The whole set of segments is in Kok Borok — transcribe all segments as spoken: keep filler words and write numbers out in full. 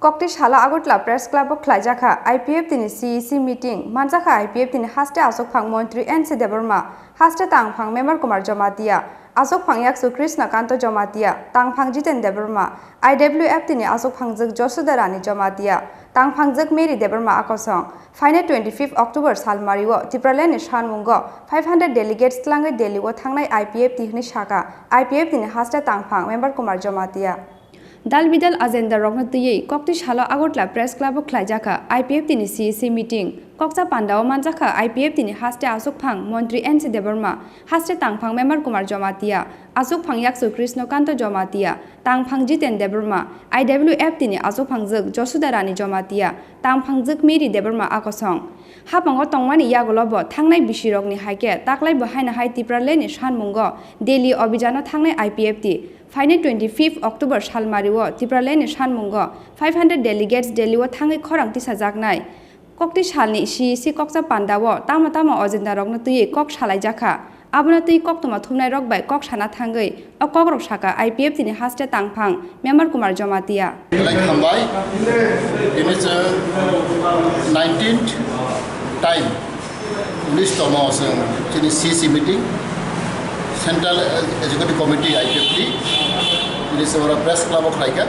Kokti salo Agartala Press Club o khlaijakha I P F T ni C E C meeting, manjakha I P F T ni haste achukphang montri N C Debbarma, haste tangphang Member Kumar Jamatia, achukphang yakchu Krishna Kanto Jamatia, tangphang Jiten Debbarma, I W F T ni achukphangjwk Josuda Rani Jamatia, tangphangjwk Mary Debbarma akosong, phainai twenty fifth October salmario Tipraland ni sanmungo five hundred delegates tlangwi Delhi o thangnai I P F T hwnwi sakha I P F T ni haste tangphang Member Kumar Jamatia. Dal bidal agenda rokno twiwi kokti salo Agartala Press Club o khlaijakha I P F T ni C E C meeting. Kokcha pandao manjakha I P F T ni haste achukphang montri N C Debbarma, haste tangphang Member Kumar Jamatia, achukphang yakchu Krishna Kanto Jamatia, tangphang Jiten Debbarma, I W F T ni achukphangjwk Josuda Rani Jamatia, tangphangjwk Mary Debbarma akosong. Haphango tongmani yagulo bo thangnai bisirokni hai khe taklai bo haino hai Tipraland ni sanmungo Delhi obhijano thangnai I P F T. Phainai twenty fifth October salmario Tipraland ni sanmungo five hundred delegates Delhi o thangwi khorang tisajaknai. Kokti salni C E C kokcha pandao tamo tamo agenda rokno twiwi kok salaijakha. Abono twi koktwma thumnairok bai kok sana thangwi o kokrok sakha I P F T ni haste tangphang Member Kumar Jamatia. Belai hambai. Tini chwng nineteenth time unis tomo chwng chini C C meeting, Central Executive Committee I P F T, tini chwng oro Press Club o khlaikha.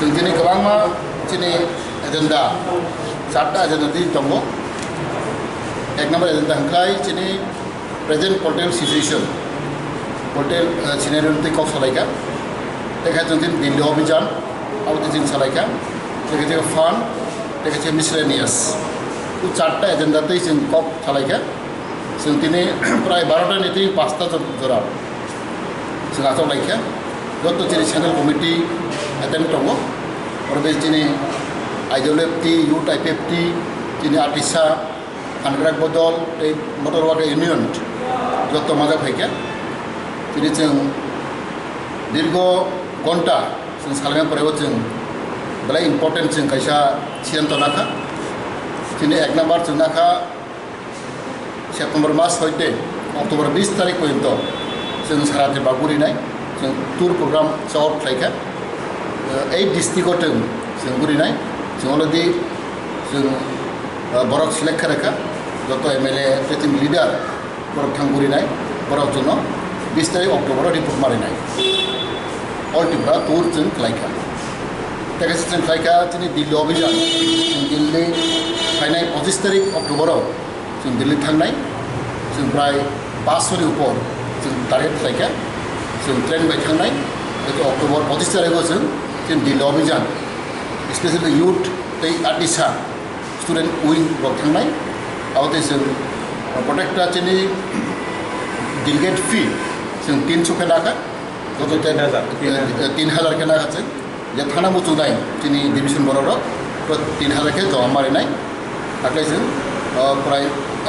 Chwng tini kwbangma chini agenda, charta agenda tini tongo. Ek number agenda hwnkhe chini present political situation, political, eh, scenario twi kok salaikha. Tei khe chwng tini Delhi Obhijan, abo twi chwng salaikha. Tei khe fund, tei khe miscellaneous. O charta agenda twi chwng kok salaikha. Chwng tini prai barota ni twi pasta jor-, jora chwng achuk laikha. Joto chini Central Committee attend tongo. Oro bai chini I W F T, Youth I P F T, chini Atisa, Phanagrak Bodol tei Motor Worker Union joto majak phaikha. Tini chwng dirgo gonta chwng salmani pore o chwng belai important chwng kaisa siddhanto nakha. Chini ek number chwng nakha September mas hoite October bis tarik porjonto chwng sara Tripura gurinai chwng tour program chot khlaikha. Eight district o chwng chwng gurinai chwng already chwng, ah, borok select kha rwkha, joto M L A tei chini leader borok thang gurinai, borok chwngno bis tarik October o report marinai. All Tripura tour chwng khlaikha. Tei kaisa chwng khlaikha chini Delhi Obhijan, chwng Delhi phainai pochis tarik October o chwng Delhi thangnai, chwng prai paanch sho ni upor chwng target khlaikha, chwng train bai thangnai, tei October pochis tarik o chwng, chwng Delhi Obhijan, especially youth tei Atisa student wing rok thangnai, abo tei chwng protector chini delegate fee chwng tin sho khe nakha, joto tin hajar, eh, tin hajar khe nakha chwng. Je thana muchungnai chini division borok rok, to tin hajar khe joma marinai. Hakhe chwng, o, prai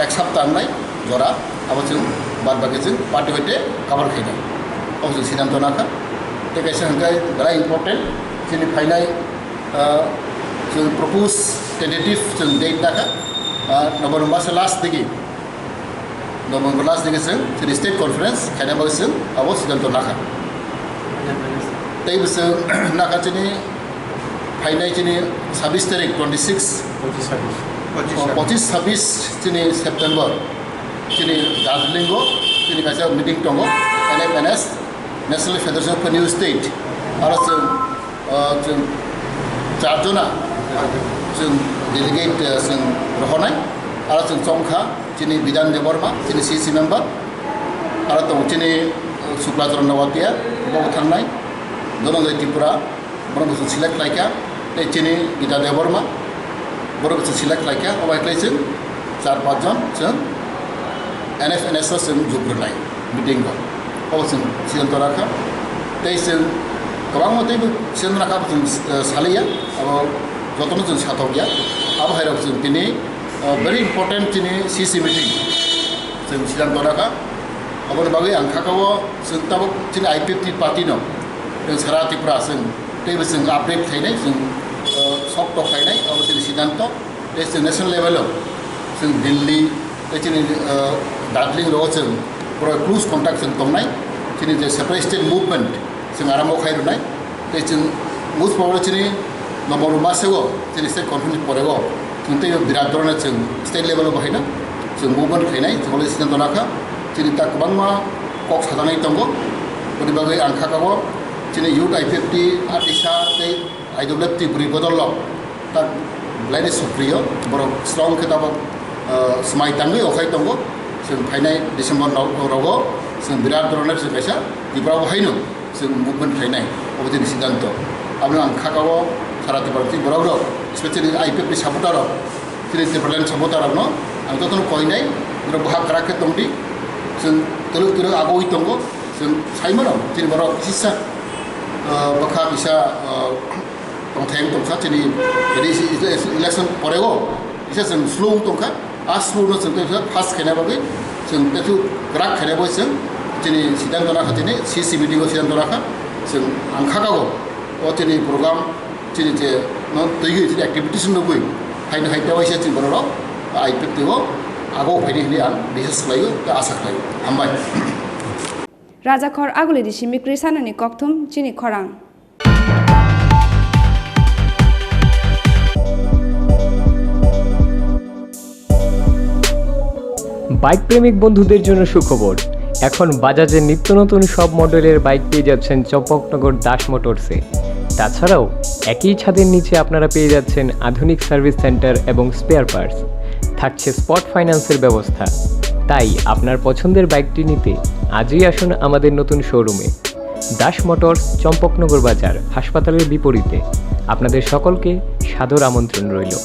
ek sapta wngnai jora, abo chwng bad baki chwng party hoite cover khainai. Abo chwng siddhanto nakha. Tei kaisa hwnkhe very important, chini phainai, o, chwng propose tentative chwng date nakha, o, November se last digi. November last digi chwng chini state conference khaina bagwi chwng abo siddhanto nakha. Tei bo chwng nakha chini phainai chini sabis tarik, twenty six, pochis sabis. Pochis sabis. O, pochis sabis chini September chini Darjeeling o chini kaisa meeting tongo, N F N S, National Federation of New State. Aro chwng, o, chwng char jona chwng delegate, o, chwng rohornai. Aro chwng chongkha chini Bidan Debbarma, chini C C member, aro tongo chini, o, Sukla Charan Noatia, bo thangnai, Dhananjay Tripura, bono bo chwng select khlaikha, tei chini Gita Debbarma, bono bo chwng select khlaikha, obo hai khlai chwng char panch jon chwng N F N S o chwng jug rwnai meeting o. Obo chwng siddhanto rakha. Tei chwng kwbangma teibo siddhanto rakha, abo chwng, eh, saliya, abo jotono chwng sathokya. Abo hai rok chwng tini, eh, very important chini C C meeting chwng siddhanto rakha. Aboni bagwi ang kha o chwng tabuk chini I P F T party no, chwng sara Tripura chwng teibo chwng update khainai, chwng, eh, sok tok khainai, abo chini siddhanto. Tei chwng national level o chwng Delhi tei chini, ah, Darjeeling rogo chwng pura close contact chwng tongnai. Chini je separate state movement chwng arambo khai rwnai. Tei chwng most probably chini November masego chini state conference ni porego chwng tei birat dhoroner chwng state level o bahaino chwng movement khainai chwng already siddhanto nakha. Chini ta kwbangma kok sajaknai tongo. Boni bagwi ang kha kago chini youth I P F T, ADISA tei I W F T bwrwi bodol rok ta belai ni sokriyo, borok strong khe tabok, ah, swmai tangwi okhai tongo. Chwng phainai December no-, rogo chwng birat dhoroner chwng kaisa Tripura o haino chwng movement khainai, obo chini siddhanto. Aboni ang kha kao sara Tripura ni borok rok, especially I P F T supporter rok, chini Tipraland supporter rok no ang jotono koinai, borok bahai kwrak khe tongdi, chwng twrwk twrwk agoi tongo, chwng saimano chini borok kisa, ah, bwkha kisa, ah, tongthai wng tongkha chini, jadi isi, isi, election porego kisa chwng slow wng tongkha. A slow no chwng tei fast khaina bagwi chwng tei kwrak khaina bagwi chwng chini siddhanto nakha, chini C C meeting o siddhanto nakha. Chwng ang kha kago o chini program chini je no twiwi chini activities nugwi haino hai tewaisa chini borok I P F T o ago phaini hwnwi ang biswas khlaio tei asa khlaio. Hambai. Rajakhor Aguli Risi Mikri Sanani Kokthum chini khorang. Bike প্রেমিক বন্ধুদের জন্য সুখবর। এখন বাজাজের নিত্য নতুন সব মডেলের বাইক পেয়ে যাচ্ছেন চম্পকনগর দাস মোটরসে। তাছাড়াও একই ছাদের নিচে আপনারা পেয়ে যাচ্ছেন আধুনিক সার্ভিস সেন্টার এবং স্পেয়ার পার্টস। থাকছে স্পট ফাইন্যান্সের ব্যবস্থা। তাই আপনার পছন্দের বাইকটি নিতে আজই আসুন আমাদের নতুন শোরুমে। দাস মোটরস, চম্পকনগর বাজার, হাসপাতালের বিপরীতে। আপনাদের সকলকে সাদর আমন্ত্রণ রইল।